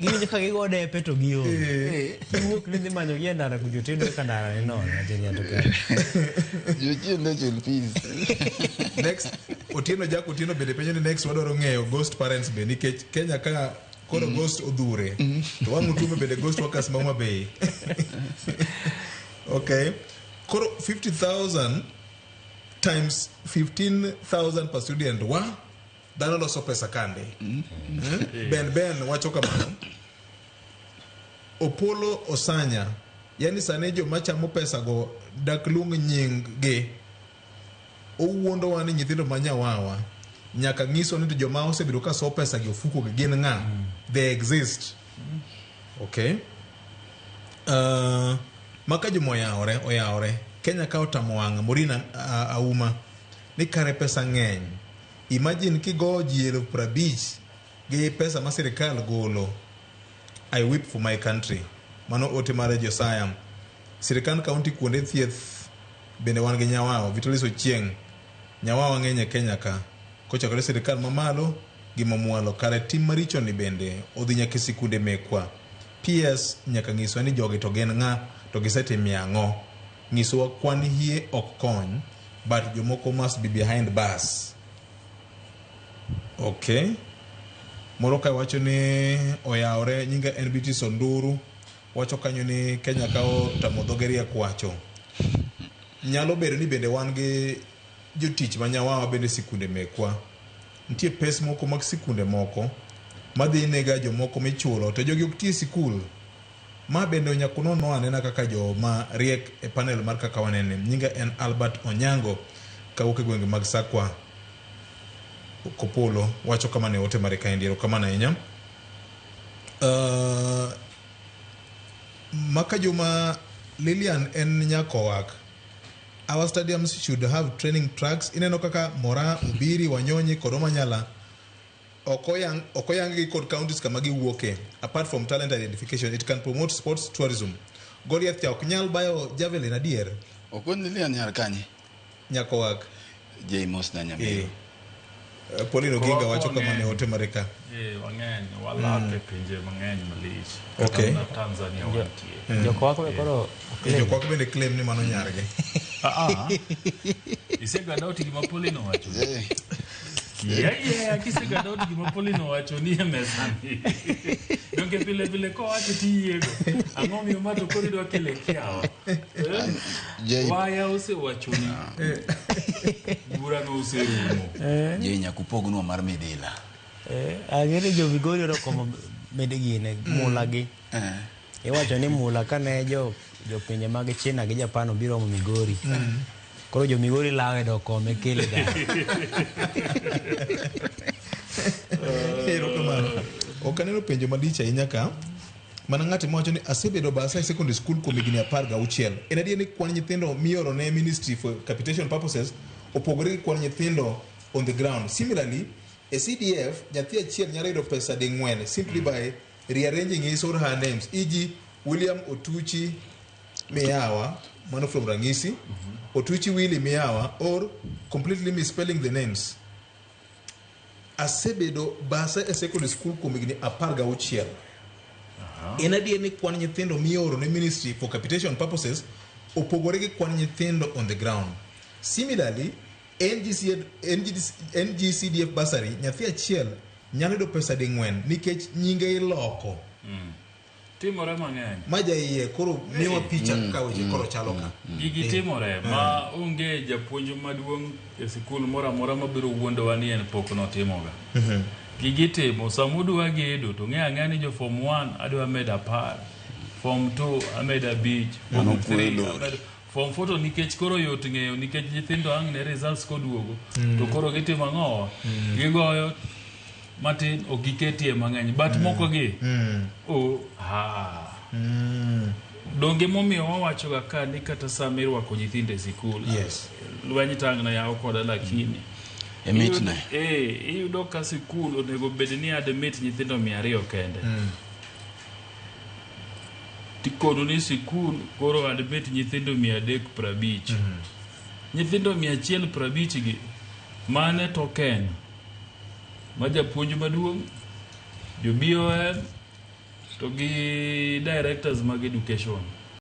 Giwinjo ka gigo depe to gionge. Giwuok ni dhi manyo gi e ndara kucho tiyudo ka ndara ni nono ache ni ato kare. Jochien ne chul fees. Next, Otieno Jack Otieno bende penjo ni next wadwaro ng'eyo ghost parents be nikech Kenya ka koro ghost odhure to wang' utume bende ghost workers ma Homa Bay. Okay. Koro 50,000 times 15,000 per student wa dhano loso pesa kande. Ben Ben wacho kamano. Opolo Osanya, yani sani joma chamo pesa go dak luong nying gi. Owuondowa ni nyithindo ma nyawawa nyaka nyiswa ni to joma osebedo ka so pesa gi ofuko gi gin ng'a? They exist. Okay. Maka juma oyawore, oyawore. Kenya ka otamo wang'a, Morina Auma, ni kare pesa ng'eny. Imagine kigo ji 50,000 gi pesa ma sirikal golo. I weep for my country. Mano ote mar Josiah. Sirikand county kuonde thieth bende wan gi nyawawa. Vitalis Ochieng. Nyawawa ng'eny e Kenya ka. Kochakore sirikal mamalo gi mamwalo. Kare tim maricho ni bende odhi nyaka e sikunde mekwa. PS nyaka nyiswa ni jogi to gin ng'a to gisetimie ang'o. Nyisowa kwan hie ok kony but jomoko must be behind bars. Okay. Moro kae wacho ni oyawore nyinga en Beatrice Onduru wacho kanyo ni Kenya ka otamo dhoge riek wacho. Nyalo bedo ni bende wan gi jotich ma nyawawa bende sikunde mekwa. Nitie pes moko mag sikunde moko madhi nega jomoko michulo to jogi ok ti e sikul. Ma bende nyaka unon anena kaka joma riek e panel mar kaka wanene. Nyinga en Albert Onyango kawuok e gwenge mag Sakwa. Kopolo wacho kama ne ote mare kaendi. Erokamano ahinya. Maka Juma Lilian en nyakowak. Our stadiums should have training tracks. Ineno kaka Mora, Obiri, Wanyonyi kod Omanyala ok oyang ok oyang gi kod counties kama giwuoke. Apart from talent identification, it can promote sports tourism. Goliath cha ok nyal bayo javelin adier. Okon Lilian nyar kanye? Nyakowak. Jay Mos na Nyamiro. Eh. Pauline Oginga wacho Wang'eny. kama ne ote mare ka. Wang'eny, walak e pinje mang'eny malich. Kata Okay. mana Tanzania wantie. Jokowak be koro Jokwak bende claim ni mano nyargi. Ah, ah. Isega doubt gima Pauline owacho. Yeah, kisega doubt gima Pauline owacho ni e mesa ni. Donge pile pile kowacho tiyiego. Ang'o miyo ma to koro idwa kele kiawa? Eh? Jay, Waya osewacho ni burano oserumo. Jay nyaka upognwa mar midila. Ang'e ni jo Migori orokomo med gine mula gi. Iwacho ni mula kane jo jopinje mag China gi Japan obiro omo Migori. Koro jo Migori lawe dok kome kele dala. Erokamano. Ok aneno penjo malich ahinya ka. Mana ng'at mawacho ni asebedo basa e secondary school kuom higni 16. En adier ni kwan nyithindo mioro ne ministry for capitation purposes opogore gi kwan nyithindo on the ground. Similarly, e CDF nyathi achiel nyalo yudo pesa ding'wen simply by rearranging his or her names. E.g. William Otuchi Miyawa, mano from Rangisi, Otuchi Willy Miyawa, or completely misspelling the names. Asebedo basa e secondary school kuom higni 16. En adier ni kwan nyithindo mioro ne ministry for capitation purposes opogore gi kwan nyithindo on the ground. Similarly, NGC, NGC, NGCDF bursary nyathi achiel nyalo yudo pesa ding'wen nikech nyinge iloko. Timore mang'eny. Ma jaiye koro miwa picha kaka weche koro chalo ka. Gigi timore ma onge japuonj maduong' e sikul moro amora mabiro wuondowa ni en pok notimoga. Gigi timo sama udwa gedo to ng'e ang'eya ni jo form 1 adwa medo 10, form 2 amedo 5, form Mano 3 kwe lori. amedo form 4 to nikech koro yot ng'eyo nikech nyithindo ang' ne results koduogo to koro gitimo ang'owa gigoyo matin ok giketie mang'eny but moko gi oh, ha donge momiyo wawachoga ka ni kata sama irwako nyithindo e sikul Yes. lweny tang' na yaw koda lakini E mitne. Iyudo ka sikul onego bed ni admit nyithindo 200 kende tikonu ni sikul koro admit nyithindo 350 nyithindo 150 gi mane token ma japuonj maduong' jo BOM To gi directors mag education.